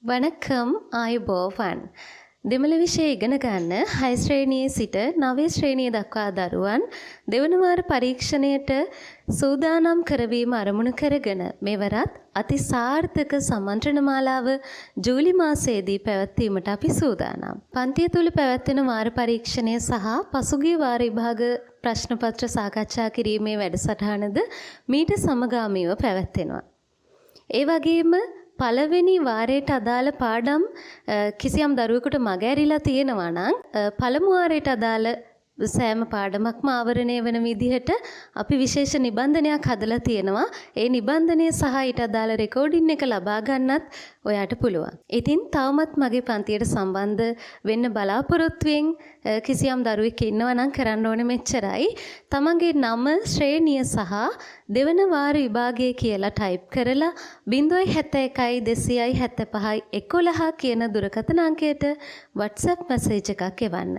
වණක්කම්, ආයුබෝවන්. දෙමළ විෂය ඉගෙන ගන්න 6 ශ්‍රේණියේ සිට 9 ශ්‍රේණිය දක්වා දරුවන් දෙවන වාර පරීක්ෂණයට සූදානම් කරවීම අරමුණු කරගෙන මෙවරත් අති සාර්ථක සමන්ත්‍රණ මාලාව ජූලි මාසයේදී පැවැත්වීමට අපි සූදානම්. පන්තිය තුළ පැවැත්වෙන වාර පරීක්ෂණය සහ පසුගිය වාර විභාග ප්‍රශ්න පත්‍ර සාකච්ඡා කිරීමේ වැඩසටහනද මීට සමගාමීව පැවැත්වෙනවා. ඒ වගේම පළවෙනි වාරයට අදාළ පාඩම් කිසියම් දරුවෙකුට මගහැරිලා තියෙනවා නම්, පළමු වාරයට අදාළ සෑම පාඩමක්ම ආවරණය වෙන විදිහට අපි විශේෂ නිබන්ධනයක් හදලා තියෙනවා. ඒ නිබන්ධනය සහ ඊට අදාළ රෙකෝඩින් එක ලබා ගන්නත් ඔයාට පුළුවන්. ඉතින් තවමත් මගේ පන්තියට සම්බන්ධ වෙන්න බලාපොරොත්තුවෙන් කිසියම් දරුවෙක් ඉන්නවා නම් කරන්න ඕනේ මෙච්චරයි. තමන්ගේ නම, ශ්‍රේණිය සහ දෙවන වාර විභාගය කියලා ටයිප් කරලා 071 275 11 කියන දුරකථන අංකයට WhatsApp message එකක් එවන්න.